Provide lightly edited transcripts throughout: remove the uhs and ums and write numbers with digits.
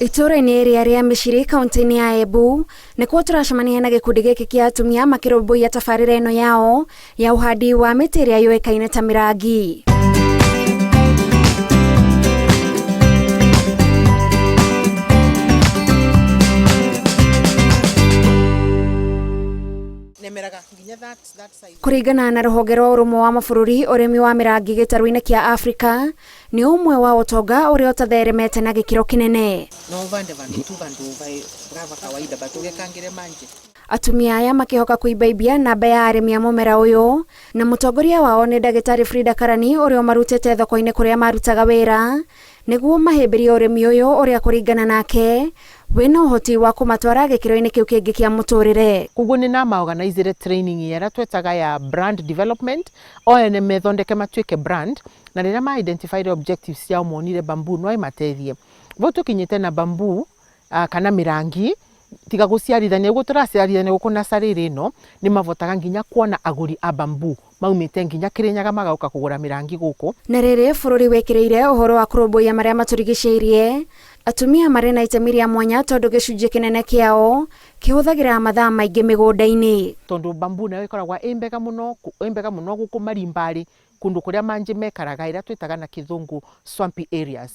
Itũũra-inĩ rĩa rĩa Mĩciri kaunti-inĩ ya Embu nĩkuo tũracemania na gĩkundi gĩkĩ kĩa atumia makĩrũmbũiya tabarĩra ĩno yao ya ũhandi wa mĩtĩ ĩrĩa yũĩkaine ta mĩrangi. Kũringana na rũhonge rwa ũrũmwe wa mabũrũri, ũrĩmi wa mĩrangi gĩtarũ-inĩ kĩa Afrika nĩ ũmwe wa ũtonga ũrĩa ũtatheremete na gĩkĩro kĩnene. Atumia aya makĩhoka kũimbaimbia namba ya arĩmi a mũmera ũyũ, na mũtongoria wao nĩ ndagĩtarĩ Frida Karani ũrĩa ũmarutĩte thoko-inĩ kũrĩa marutaga wĩra nĩguo mahĩmbĩrie ũrĩmi ũyũ ũrĩa kũringana nake wĩna ũhoti wa kũmatwara gĩkĩro-inĩ kĩu kĩngĩ kĩa mũtũrĩre. Koguo nĩ nama organizire training ĩrĩa twetaga ya brand development, o ene methondeke matuĩke brand, na rĩrĩa ma identified objectives ciao monire bamboo no ĩmateithie. Vau tũkinyĩte na bamboo kana mĩrangi, tiga gũciarithania ũguo tũraciarithania gũkũ nursery ĩno, nĩ mavotaga nginya kuona agũri a bamboo maumĩte nginya Kĩrĩnyaga magoka kũgũra mĩrangi gũkũ. Na rĩrĩ bũrũri wĩkĩrĩire ũhoro wa kũrũmbũiya marĩa matũrigicĩirie, atumia marĩ na itemi rĩa mwanya tondũ gĩcunjĩ kĩnene kĩao kĩhũthagĩra mathaa maingĩ mĩgũnda-inĩ. Tondũ bamboo nayo ĩkoragwo ĩ mbega mũno, ĩ mbega mũno gũkũ marimbarĩ, kũndũ kũrĩa manjĩ mekaraga ĩrĩa twĩtaga na kĩthũngũ swampy areas.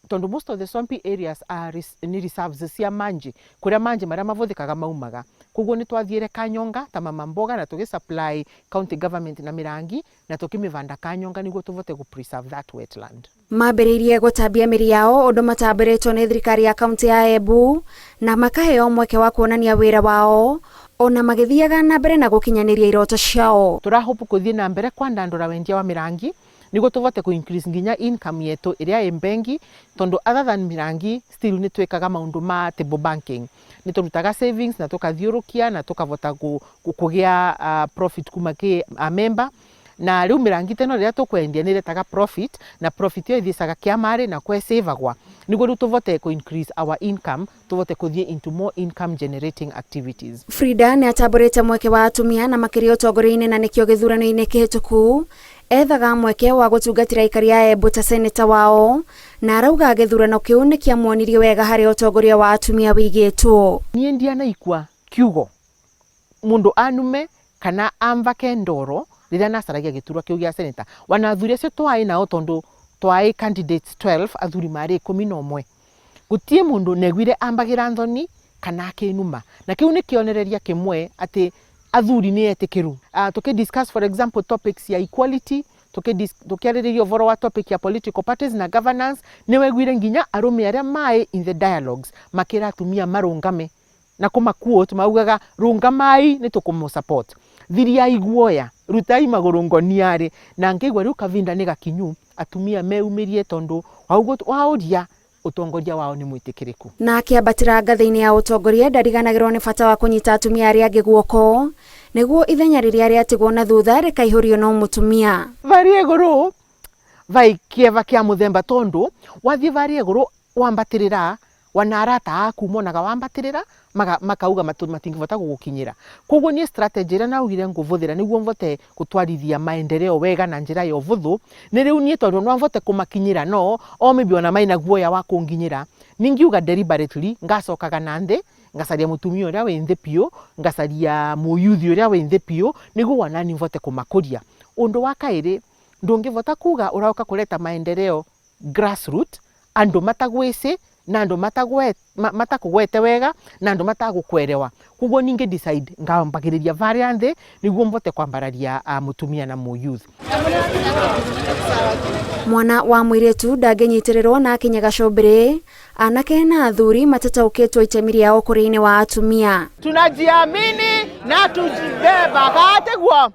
Tondũ most of the swampy areas are nĩ reserves cia manjĩ, kũrĩa manjĩ marĩa mavũthĩkaga maumaga. Koguo nĩ twathiĩre Kanyonga ta mama mboga na tũgĩ supply county government na mĩrangi na tũkĩmĩvanda Kanyonga nĩguo tũvote gũ preserve that wetland. Mambĩrĩirie gũtambia mĩri yao ũndũ matambũrĩtwo nĩ thirikari ya kaunti ya Embu na makaheo mweke wa kuonania wĩra wao ona magĩthiaga na mbere na gũkinyanĩria iroto ciao. Tũra hope kũthiĩ na mbere kwandandũra wendia wa mĩrangi nĩguo tũvote kũ increase nginya income yetu ĩrĩa ĩ bengi, tondũ other than mĩrangi still nĩ twĩkaga maũndũ ma table banking, nĩ tũrutaga savings na tũkathiũrũkia na tũkavota kũgĩa profit kuma kĩ a member. Na rĩu mĩrangi ta ĩno rĩrĩa tũkwendia nĩ ĩretaga profit, na profit ĩyo ĩthicaga kĩamarĩ na kwecĩvagwa nĩguo rĩu tũvote kũ increase our income, tũvote kũthiĩ into more income generating activities. Frida nĩ atambũrĩte mweke wa atumia na makĩria ũtongoria-inĩ na nĩkĩo gĩthurano-inĩ kĩhĩtũku ethaga mweke wa gũtungatĩra aikari a Embu ta seneta wao, na arauga gĩthurano kĩu nĩ kĩamuonirie wega harĩa ũtongoria wa atumia wĩigĩtwo. Niĩ ndianaikua kiugo mundu anume kana amvake ndoro rĩrĩa nacaragia gĩturwa kĩu gĩa seneta. Wana athuri acio twaĩ nao, tondu twaĩ candidates 12, athuri marĩ 11, gũtiĩ mũndũ neguire ambagĩra nthoni kana akĩnuma, na kĩu nĩ kĩonereria kĩmwe atĩ athuri nĩ etĩkĩru. Tũkĩ discuss, for example, topics ya equality, tũkĩarĩrĩria ũhoro wa topic ya political parties na governance, nĩ weguire nginya arũme arĩa maĩ in the dialogues makĩra atumia marũngame na kũma quote maugaga, "Rũngamai, nĩ tũkũmũ support, thiriai guoya, rutai magũrũ ngoniarĩ." Na ngĩigua rĩu kavinda nĩ gakinyu atumia meumirie, tondũ waũria ũtongoria wao nĩ mwĩtĩkĩrĩku. Na akĩambatĩra ngathĩ-inĩ ya ũtongoria ndariganagĩrwo nĩ bata wa kũnyita atumia arĩa angĩ guoko nĩguo ithenya rĩrĩa rĩatigwo na thutha rĩkaihũrio no mũtumia. Varia igũrũ vai kĩeva kĩa mũthemba, tondũ wathiĩ varia igũrũ wambatĩrĩra, wana arata aku monaga wambatĩrĩra makauga matingĩbota gũgũkinyĩra. Koguo niĩ strategy ĩrĩa naugire ngũbũthĩra nĩguo mbote gũtwarithia maendeleo wega na njĩra ya ũbũthũ nĩ rĩu niĩ, tondũ no mbote kũmakinyĩra, no o maybe ona maina guoya wa kũnginyĩra, ningiuga deliberately ngacokaga na nthĩ, ngacaria mũtumia ũrĩa wĩ nthĩ biũ, ngacaria mũyuthi ũrĩa wĩ nthĩ biũ, nĩguo wanani mbote kũmakũria. Ũndũ wa kaĩrĩ, ndũngĩbota kuga ũroka kũreta maendeleo grassroot andũ matagwĩcĩ na andũ matakũgwete wega na andũ matagũkwerewa. Koguo ningĩ decide ngambagĩrĩria varia nthĩ nĩguo mbote kwambararia mũtumia na mũyouth. Mwana wa mũirĩtu ndangĩnyitĩrĩrwo na akinye gacũmbĩrĩ, anake na athuri matataũkĩtwo itemi rĩao ũkũrĩ-inĩ wa atumia. Tunajiamini na tujibeba kateguo.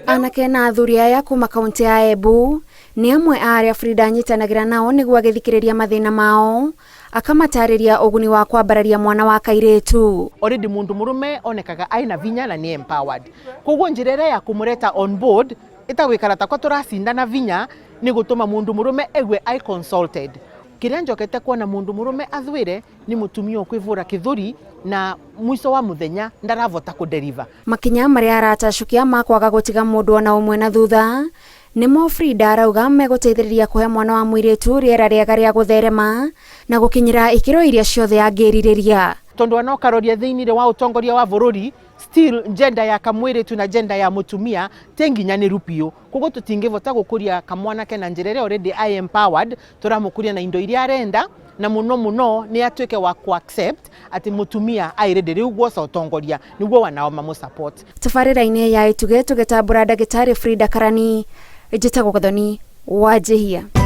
Anake na athuri aya kuma kaunti ya Embu nĩ amwe a arĩa Frida anyitanagĩra nao nĩguo agĩthikĩrĩria mathĩna mao, akamatarĩria ũguni wa kwambararia mwana wa kairĩtu. Already mundu murume onekaga aina vinya na ni empowered, koguo njira ĩrĩa ya kũmũreta on board ĩtagwĩkara takwa tũracindana vinya nĩ gũtũma mundu mũrũme egue ai consulted. Kĩrĩa njokete kuona mundu mũrũme athwĩre nĩ mũtumia ũkwĩvũra kĩthũri na mwico wa mũthenya ndaravota kũdeliver. Makinya marĩa aratacukia ma kwaga gũtiga mũndũ ona ũmwe na thutha. Nĩmo Frida arauga megũteithĩrĩria kũhe mwana wa mũirĩtu rĩera rĩega rĩa gũtherema na gũkinyĩra ikĩro iria ciothe angĩrirĩria. Tondu ona ũkaroria thĩinĩ wa ũtongoria wa bũrũri, still gender ya kamwĩrĩtu na gender ya mũtumia ti nginyanĩru biũ. Koguo tũtingĩvota gũkũria kamwanake na njĩra ĩrĩa already I empowered, tũramũkũria na indo iria arenda, na mũno mũno nĩ atuĩke wa ku accept atĩ mũtumia airĩndĩ rĩu guoca ũtongoria nĩguo wanao mamũ support. Tabarĩra-inĩ ya Ituge tũgĩtambũra ndagĩtarĩ Frida Karani, njĩtagwo Gathoni Wanjihia.